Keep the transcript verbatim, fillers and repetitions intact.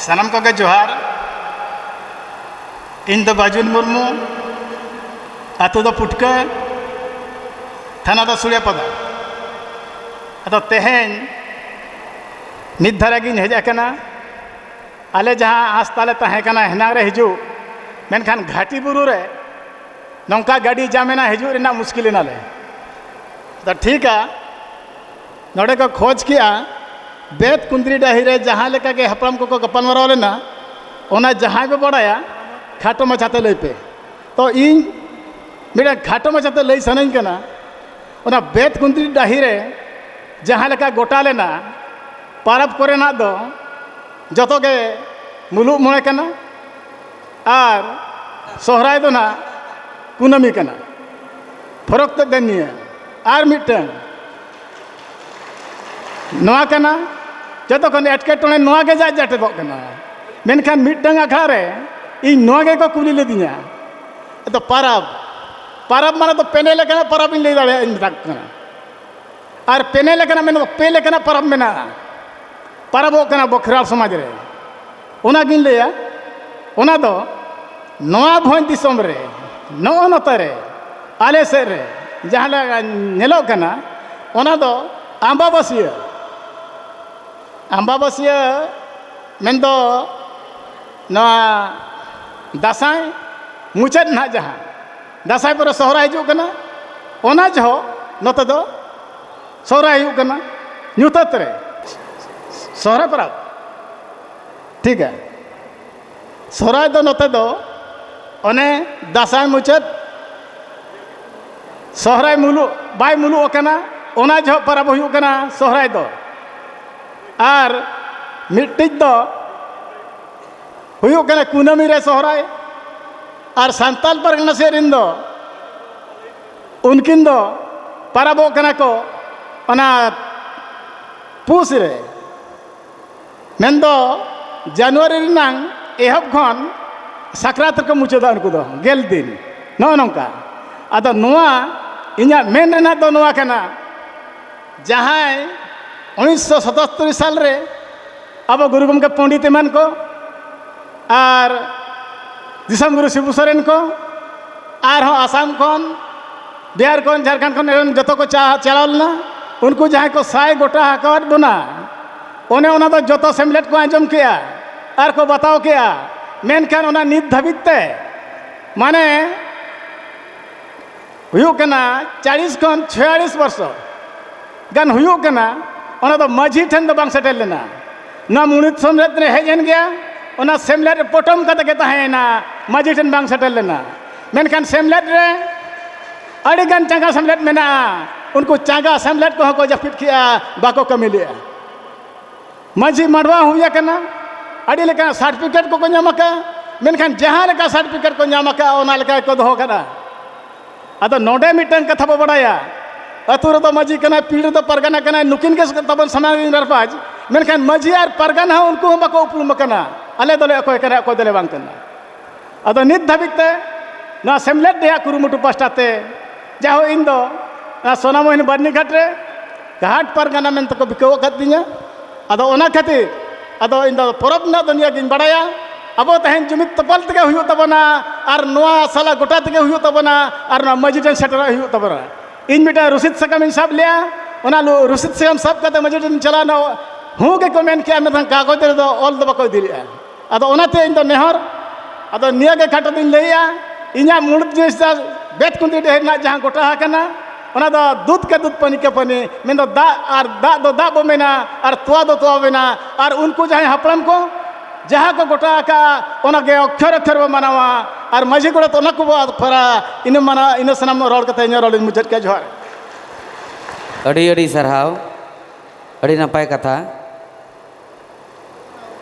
ᱥᱟᱱᱟᱢ ᱠᱚᱜᱮ ᱡᱚᱦᱟᱨ᱾ ᱤᱧ ᱫᱚ ᱵᱟᱹᱡᱩᱱ ᱢᱩᱨᱢᱩ, ᱟᱹᱛᱩ ᱫᱚ ᱯᱩᱴᱠᱟᱹ, ᱛᱷᱟᱱᱟ ᱫᱚ ᱥᱩᱲᱤᱭᱟᱯᱟᱫᱟ᱾ ᱟᱫᱚ ᱛᱮᱦᱮᱧ ᱢᱤᱫ ᱫᱷᱟᱨᱟ ᱜᱤᱧ ᱦᱮᱡ ᱟᱠᱟᱱᱟ᱾ ᱟᱞᱮ ᱡᱟᱦᱟᱸ ᱟᱸᱥ ᱛᱟᱞᱮ ᱛᱟᱦᱮᱸ ᱠᱟᱱᱟ ᱦᱮᱱᱟᱝ ᱨᱮ ᱦᱤᱡᱩᱜ, ᱢᱮᱱᱠᱷᱟᱱ ᱜᱷᱟᱴᱤ ᱵᱩᱨᱩ ᱨᱮ ᱱᱚᱝᱠᱟ ᱜᱟᱹᱰᱤ ᱡᱟᱢ ᱮᱱᱟ, ᱦᱤᱡᱩᱜ ᱨᱮᱱᱟᱜ ᱢᱩᱥᱠᱤᱞ ᱮᱱᱟᱞᱮ᱾ ᱟᱫᱚ ᱴᱷᱤᱠᱟ, ᱱᱚᱰᱮ ᱠᱚ ᱠᱷᱚᱡᱽ ᱠᱮᱜᱼᱟ, ᱵᱮᱛ ᱠᱩᱸᱫᱽᱨᱤ ᱰᱟᱹᱦᱤ ᱨᱮ ᱡᱟᱦᱟᱸ ᱞᱮᱠᱟ ᱜᱮ ᱦᱟᱯᱲᱟᱢ ᱠᱚᱠᱚ ᱜᱟᱯᱟᱞᱢᱟᱨᱟᱣ ᱞᱮᱱᱟ, ᱚᱱᱟ ᱡᱟᱦᱟᱸᱭ ᱯᱮ ᱵᱟᱲᱟᱭᱟ, ᱠᱷᱟᱴᱚ ᱢᱟᱪᱷᱟᱛᱮ ᱞᱟᱹᱭ ᱯᱮ᱾ ᱛᱚ ᱤᱧ ᱢᱤᱫᱴᱟᱝ ᱠᱷᱟᱴᱚ ᱢᱟᱪᱷᱟᱛᱮ ᱞᱟᱹᱭ ᱥᱟᱱᱟᱧ ᱠᱟᱱᱟ, ᱚᱱᱟ ᱵᱮᱛ ᱠᱩᱸᱫᱽᱨᱤ ᱰᱟᱹᱦᱤ ᱨᱮ ᱡᱟᱦᱟᱸ ᱞᱮᱠᱟ ᱜᱚᱴᱟ ᱞᱮᱱᱟ, ᱯᱟᱨᱟᱵᱽ ᱠᱚᱨᱮᱱᱟᱜ ᱫᱚ ᱡᱚᱛᱚ ᱜᱮ ᱢᱩᱞᱩᱜ ᱢᱚᱬᱮ ᱠᱟᱱᱟ᱾ ᱟᱨ ᱥᱚᱦᱨᱟᱭ ᱫᱚ ᱱᱟᱜ ᱠᱩᱱᱟᱹᱢᱤ ᱠᱟᱱᱟ᱾ ᱯᱷᱚᱨᱚᱠ ᱛᱮᱫ ᱫᱚ ᱱᱤᱭᱟᱹ᱾ ᱟᱨ ᱢᱤᱫᱴᱟᱝ ᱱᱚᱣᱟ ᱠᱟᱱᱟ, ᱡᱚᱛᱚ ᱠᱷᱚᱱ ᱮᱴᱠᱮᱴᱚᱬᱮ ᱱᱚᱣᱟ ᱜᱮ ᱡᱟᱡ ᱡᱟᱴᱮᱫᱚᱜ ᱠᱟᱱᱟ᱾ ᱢᱮᱱᱠᱷᱟᱱ ᱢᱤᱫᱴᱟᱝ ᱟᱠᱷᱲᱟ ᱨᱮ ᱤᱧ ᱱᱚᱣᱟ ᱜᱮᱠᱚ ᱠᱩᱞᱤ ᱞᱤᱫᱤᱧᱟ, ᱟᱫᱚ ᱯᱟᱨᱟᱵᱽ, ᱯᱟᱨᱟᱵᱽ ᱢᱟᱱᱮ ᱫᱚ ᱯᱮᱱᱮ ᱞᱮᱠᱟᱱᱟᱜ ᱯᱟᱨᱟᱵᱽ ᱤᱧ ᱞᱟᱹᱭ ᱫᱟᱲᱮᱭᱟᱜᱼᱟ, ᱤᱧ ᱢᱮᱛᱟᱜ ᱠᱟᱱᱟ᱾ ᱟᱨ ᱯᱮᱱᱮ ᱞᱮᱠᱟᱱᱟᱜ ᱢᱮᱱᱟᱜᱼᱟ, ᱯᱮ ᱞᱮᱠᱟᱱᱟᱜ ᱯᱟᱨᱟᱵᱽ ᱢᱮᱱᱟᱜᱼᱟ, ᱯᱟᱨᱟᱵᱚᱜ ᱠᱟᱱᱟ ᱵᱚᱠᱷᱨᱟᱞ ᱥᱚᱢᱟᱡᱽ ᱨᱮ᱾ ᱚᱱᱟᱜᱤᱧ ᱞᱟᱹᱭᱟ, ᱚᱱᱟ ᱫᱚ ᱱᱚᱣᱟ ᱵᱷᱚᱸᱡᱽ ᱫᱤᱥᱚᱢ ᱨᱮ ᱱᱚᱜᱼᱚ ᱱᱚᱛᱮ ᱨᱮ ᱟᱞᱮ ᱥᱮᱫ ᱨᱮ ᱡᱟᱦᱟᱸ ᱞᱮᱠᱟ ᱧᱮᱞᱚᱜ ᱠᱟᱱᱟ, ᱚᱱᱟ ᱫᱚ ᱟᱢᱵᱟᱵᱟᱹᱥᱭᱟᱹ, ᱟᱢᱵᱟᱵᱟᱹᱥᱭᱟᱹ ᱢᱮᱱᱫᱚ ᱱᱚᱣᱟ ᱫᱟᱸᱥᱟᱭ ᱢᱩᱪᱟᱹᱫ ᱱᱟᱦᱟᱜ, ᱡᱟᱦᱟᱸ ᱫᱟᱸᱥᱟᱭ ᱯᱚᱨᱮ ᱥᱚᱦᱨᱟᱭ ᱦᱤᱡᱩᱜ ᱠᱟᱱᱟ, ᱚᱱᱟ ᱡᱚᱦᱚᱜ ᱱᱚᱛᱮ ᱫᱚ ᱥᱚᱦᱨᱟᱭ ᱦᱩᱭᱩᱜ ᱠᱟᱱᱟ ᱧᱩᱛᱟᱹᱛ ᱨᱮ᱾ ᱥᱚᱦᱨᱟᱭ ᱯᱚᱨᱚᱵᱽ, ᱴᱷᱤᱠᱟ᱾ ᱥᱚᱦᱨᱟᱭ ᱫᱚ ᱱᱚᱛᱮ ᱫᱚ ᱚᱱᱮ ᱫᱟᱸᱥᱟᱭ ᱢᱩᱪᱟᱹᱫ, ᱥᱚᱦᱨᱟᱭ ᱢᱩᱞᱩᱜ ᱵᱟᱭ ᱢᱩᱞᱩᱜ ᱟᱠᱟᱱᱟ, ᱚᱱᱟ ᱡᱚᱦᱚᱜ ᱯᱚᱨᱚᱵᱽ ᱦᱩᱭᱩᱜ ᱠᱟᱱᱟ ᱥᱚᱦᱨᱟᱭ ᱫᱚ᱾ ᱟᱨ ᱢᱤᱫᱴᱤᱡ ᱫᱚ ᱦᱩᱭᱩᱜ ᱠᱟᱱᱟ ᱠᱩᱱᱟᱹᱢᱤ ᱨᱮ ᱥᱚᱦᱨᱟᱭ᱾ ᱟᱨ ᱥᱟᱱᱛᱟᱞ ᱯᱟᱨᱜᱟᱱᱟ ᱥᱮᱫ ᱨᱮᱱ ᱫᱚ, ᱩᱱᱠᱤᱱ ᱫᱚ ᱯᱟᱨᱟᱵᱚᱜ ᱠᱟᱱᱟ ᱠᱚ ᱚᱱᱟ ᱯᱩᱥ ᱨᱮ, ᱢᱮᱱᱫᱚ ᱡᱟᱱᱩᱣᱟᱨᱤ ᱨᱮᱱᱟᱝ ᱮᱦᱚᱵ ᱠᱷᱚᱱ ᱥᱟᱠᱨᱟᱛ ᱨᱮᱠᱚ ᱢᱩᱪᱟᱹᱫᱟ ᱩᱱᱠᱩ ᱫᱚ ᱜᱮᱞ ᱫᱤᱱ, ᱱᱚᱜᱼᱚ ᱱᱚᱝᱠᱟ᱾ ᱟᱫᱚ ᱱᱚᱣᱟ ᱤᱧᱟᱹᱜ ᱢᱮᱱ ᱨᱮᱱᱟᱜ ᱫᱚ ᱱᱚᱣᱟ ᱠᱟᱱᱟ, ᱡᱟᱦᱟᱸᱭ ᱩᱱᱤᱥᱥᱚ ᱥᱟᱛᱟᱛᱛᱳᱨ ᱥᱟᱞ ᱨᱮ ᱟᱵᱚ ᱜᱩᱨᱩ ᱜᱚᱢᱠᱮ ᱯᱚᱱᱰᱤᱛ ᱮᱢᱟᱱ ᱠᱚ, ᱟᱨ ᱫᱤᱥᱚᱢ ᱜᱩᱨᱩ ᱥᱤᱵᱩ ᱥᱚᱨᱮᱱ ᱠᱚ, ᱟᱨᱦᱚᱸ ᱟᱥᱟᱢ ᱠᱷᱚᱱ, ᱵᱤᱦᱟᱨ ᱠᱷᱚᱱ, ᱡᱷᱟᱲᱠᱷᱚᱸᱰ ᱠᱷᱚᱱ, ᱮᱢᱟᱱ ᱡᱚᱛᱚ ᱠᱚ ᱪᱟ- ᱪᱟᱞᱟᱣ ᱞᱮᱱᱟ᱾ ᱩᱱᱠᱩ ᱡᱟᱦᱟᱸᱭ ᱠᱚ ᱥᱟᱭ ᱜᱚᱴᱟ ᱟᱠᱟᱣᱟᱫ ᱵᱚᱱᱟ, ᱚᱱᱮ ᱚᱱᱟ ᱫᱚ ᱡᱚᱛᱚ ᱥᱮᱢᱞᱮᱫ ᱠᱚ ᱟᱸᱡᱚᱢ ᱠᱮᱜᱼᱟ ᱟᱨ ᱠᱚ ᱵᱟᱛᱟᱣ ᱠᱮᱜᱼᱟ᱾ ᱢᱮᱱᱠᱷᱟᱱ ᱚᱱᱟ ᱱᱤᱛ ᱫᱷᱟᱹᱵᱤᱡ ᱛᱮ, ᱢᱟᱱᱮ, ᱦᱩᱭᱩᱜ ᱠᱟᱱᱟ ᱪᱟᱞᱤᱥ ᱠᱷᱚᱱ ᱪᱷᱚᱭᱟᱞᱤᱥ ᱵᱚᱨᱥᱚ ᱜᱟᱱ ᱦᱩᱭᱩᱜ ᱠᱟᱱᱟ, ᱚᱱᱟ ᱫᱚ ᱢᱟᱹᱡᱷᱤ ᱴᱷᱮᱱ ᱫᱚ ᱵᱟᱝ ᱥᱮᱴᱮᱨ ᱞᱮᱱᱟ᱾ ᱱᱚᱣᱟ ᱢᱩᱬᱩᱫ ᱥᱮᱢᱞᱮᱫ ᱨᱮ ᱦᱮᱡ ᱮᱱ ᱜᱮᱭᱟ, ᱚᱱᱟ ᱥᱮᱢᱞᱮᱫ ᱨᱮ ᱯᱚᱴᱚᱢ ᱠᱟᱛᱮ ᱜᱮ ᱛᱟᱦᱮᱸᱭᱮᱱᱟ, ᱢᱟᱹᱡᱷᱤ ᱴᱷᱮᱱ ᱵᱟᱝ ᱥᱮᱴᱮᱨ ᱞᱮᱱᱟ᱾ ᱢᱮᱱᱠᱷᱟᱱ ᱥᱮᱢᱞᱮᱫ ᱨᱮ ᱟᱹᱰᱤ ᱜᱟᱱ ᱪᱟᱸᱜᱟ ᱥᱮᱢᱞᱮᱫ ᱢᱮᱱᱟᱜᱼᱟ, ᱩᱱᱠᱩ ᱪᱟᱸᱜᱟ ᱥᱮᱢᱞᱮᱫ ᱠᱚᱦᱚᱸ ᱠᱚ ᱡᱟᱹᱯᱤᱫ ᱠᱮᱜᱼᱟ, ᱵᱟᱠᱚ ᱠᱟᱹᱢᱤ ᱞᱮᱜᱼᱟ᱾ ᱢᱟᱹᱡᱷᱤ ᱢᱟᱰᱣᱟ ᱦᱩᱭ ᱟᱠᱟᱱᱟ, ᱟᱹᱰᱤ ᱞᱮᱠᱟᱱ ᱥᱟᱨᱴᱤᱯᱷᱤᱠᱮᱴ ᱠᱚᱠᱚ ᱧᱟᱢ ᱟᱠᱟᱫᱼᱟ, ᱢᱮᱱᱠᱷᱟᱱ ᱡᱟᱦᱟᱸ ᱞᱮᱠᱟ ᱥᱟᱨᱴᱤᱯᱷᱤᱠᱮᱴ ᱠᱚ ᱧᱟᱢ ᱟᱠᱟᱫᱼᱟ, ᱚᱱᱟ ᱞᱮᱠᱟ ᱜᱮᱠᱚ ᱫᱚᱦᱚ ᱠᱟᱜᱼᱟ᱾ ᱟᱫᱚ ᱱᱚᱰᱮ ᱢᱤᱫᱴᱟᱝ ᱠᱟᱛᱷᱟ ᱵᱚ ᱵᱟᱲᱟᱭᱟ, ᱟᱹᱛᱩ ᱨᱮᱫᱚ ᱢᱟᱹᱡᱷᱤ ᱠᱟᱱᱟᱭ, ᱯᱤᱲ ᱨᱮᱫᱚ ᱯᱟᱨᱜᱟᱱᱟ ᱠᱟᱱᱟᱭ, ᱱᱩᱠᱤᱱ ᱜᱮ ᱛᱟᱵᱚᱱ ᱥᱟᱱᱟᱢ ᱨᱟᱨᱯᱟᱡᱽ, ᱢᱮᱱᱠᱷᱟᱱ ᱢᱟᱹᱡᱷᱤ ᱟᱨ ᱯᱟᱨᱜᱟᱱᱟ ᱦᱚᱸ ᱩᱱᱠᱩ ᱦᱚᱸ ᱵᱟᱠᱚ ᱩᱯᱨᱩᱢ ᱟᱠᱟᱱᱟ, ᱟᱞᱮ ᱫᱚᱞᱮ ᱚᱠᱚᱭ ᱠᱟᱱᱟ, ᱚᱠᱚᱭ ᱫᱚᱞᱮ ᱵᱟᱝ ᱠᱟᱱᱟ᱾ ᱟᱫᱚ ᱱᱤᱛ ᱫᱷᱟᱹᱵᱤᱡ ᱛᱮ ᱱᱚᱣᱟ ᱥᱮᱢᱞᱮᱫ ᱨᱮᱭᱟᱜ ᱠᱩᱨᱩᱢᱩᱴᱩ ᱯᱟᱦᱴᱟ ᱛᱮ ᱡᱟᱭᱦᱳᱠ ᱤᱧ ᱫᱚ ᱱᱚᱣᱟ ᱥᱳᱱᱟᱢᱚᱦᱤᱱ ᱵᱟᱹᱨᱱᱤ ᱜᱷᱟᱴ ᱨᱮ ᱜᱷᱟᱴ ᱯᱟᱨᱜᱟᱱᱟ ᱢᱮᱱᱛᱮ ᱠᱚ ᱵᱤᱠᱟᱹᱣ ᱟᱠᱟᱫ ᱛᱤᱧᱟ᱾ ᱟᱫᱚ ᱚᱱᱟ ᱠᱷᱟᱹᱛᱤᱨ ᱟᱫᱚ ᱤᱧ ᱫᱚ ᱯᱚᱨᱚᱵᱽ ᱨᱮᱱᱟᱜ ᱫᱚ ᱱᱤᱭᱟᱹ ᱜᱤᱧ ᱵᱟᱲᱟᱭᱟ, ᱟᱵᱚ ᱛᱮᱦᱮᱧ ᱡᱩᱢᱤᱫ ᱛᱚᱯᱚᱞ ᱛᱮᱜᱮ ᱦᱩᱭᱩᱜ ᱛᱟᱵᱚᱱᱟ, ᱟᱨ ᱱᱚᱣᱟ ᱥᱟᱞᱟ ᱜᱚᱴᱟ ᱛᱮᱜᱮ ᱦᱩᱭᱩᱜ ᱛᱟᱵᱚᱱᱟ, ᱟᱨ ᱱᱚᱣᱟ ᱢᱟᱹᱡᱷᱤ ᱴᱷᱮᱱ ᱥᱮᱴᱮᱨᱚᱜ ᱦᱩᱭᱩᱜ ᱛᱟᱵᱚᱱᱟ᱾ ᱤᱧ ᱢᱤᱫᱴᱟᱝ ᱨᱚᱥᱤᱫ ᱥᱟᱠᱟᱢ ᱤᱧ ᱥᱟᱵ ᱞᱮᱜᱼᱟ, ᱚᱱᱟ ᱞᱩ- ᱨᱚᱥᱤᱫ ᱥᱟᱠᱟᱢ ᱥᱟᱵ ᱠᱟᱛᱮ ᱢᱟᱹᱡᱷᱤ ᱴᱷᱮᱱ ᱪᱟᱞᱟᱣ ᱮᱱᱟ, ᱦᱩᱸ ᱜᱮᱠᱚ ᱢᱮᱱ ᱠᱮᱜᱼᱟ, ᱢᱮᱱᱠᱷᱟᱱ ᱠᱟᱜᱚᱡᱽ ᱨᱮᱫᱚ ᱚᱞ ᱫᱚ ᱵᱟᱠᱚ ᱤᱫᱤ ᱞᱮᱜᱼᱟ᱾ ᱟᱫᱚ ᱚᱱᱟᱛᱮ ᱤᱧ ᱫᱚ ᱱᱮᱦᱚᱨ, ᱟᱫᱚ ᱱᱤᱭᱟᱹ ᱜᱮ ᱠᱷᱟᱴᱚ ᱫᱚᱧ ᱞᱟᱹᱭᱮᱜᱼᱟ, ᱤᱧᱟᱹᱜ ᱢᱩᱬᱩᱫ ᱡᱤᱱᱤᱥ ᱫᱚ ᱵᱮᱛᱠᱩᱸᱫᱽᱨᱤ ᱰᱟᱹᱦᱤ ᱨᱮᱱᱟᱜ ᱡᱟᱦᱟᱸ ᱜᱚᱴᱟ ᱟᱠᱟᱱᱟ, ᱚᱱᱟ ᱫᱚ ᱫᱩᱫᱷ ᱠᱮ ᱫᱩᱫᱷ, ᱯᱟᱹᱱᱤ ᱠᱮ ᱯᱟᱹᱱᱤ, ᱢᱮᱱᱫᱚ ᱫᱟᱜ ᱟᱨ ᱫᱟᱜ ᱫᱚ ᱫᱟᱜ ᱵᱚ ᱢᱮᱱᱟ, ᱟᱨ ᱛᱚᱣᱟ ᱫᱚ ᱛᱚᱣᱟ ᱵᱚ ᱢᱮᱱᱟ, ᱟᱨ ᱩᱱᱠᱩ ᱡᱟᱦᱟᱸᱭ ᱦᱟᱯᱲᱟᱢ ᱠᱚ ᱡᱟᱦᱟᱸ ᱠᱚ ᱜᱚᱴᱟ ᱟᱠᱟᱜᱼᱟ, ᱚᱱᱟ ᱜᱮ ᱚᱠᱠᱷᱚᱨ ᱚᱠᱠᱷᱚᱨ ᱵᱚ ᱢᱟᱱᱟᱣᱟ, ᱟᱨ ᱢᱟᱹᱡᱷᱤ ᱜᱚᱰᱮᱛ ᱚᱱᱟ ᱠᱚᱵᱚ ᱟᱫ ᱠᱚᱨᱟ᱾ ᱤᱱᱟᱹ ᱢᱟᱱᱟ, ᱤᱱᱟᱹ ᱥᱟᱱᱟᱢ ᱨᱚᱲ ᱠᱟᱛᱮ ᱤᱧᱟᱹᱜ ᱨᱚᱲ ᱤᱧ ᱢᱩᱪᱟᱹᱫ ᱠᱮᱜᱼᱟ᱾ ᱡᱚᱦᱟᱨ᱾ ᱟᱹᱰᱤ ᱟᱹᱰᱤ ᱥᱟᱨᱦᱟᱣ, ᱟᱹᱰᱤ ᱱᱟᱯᱟᱭ ᱠᱟᱛᱷᱟ᱾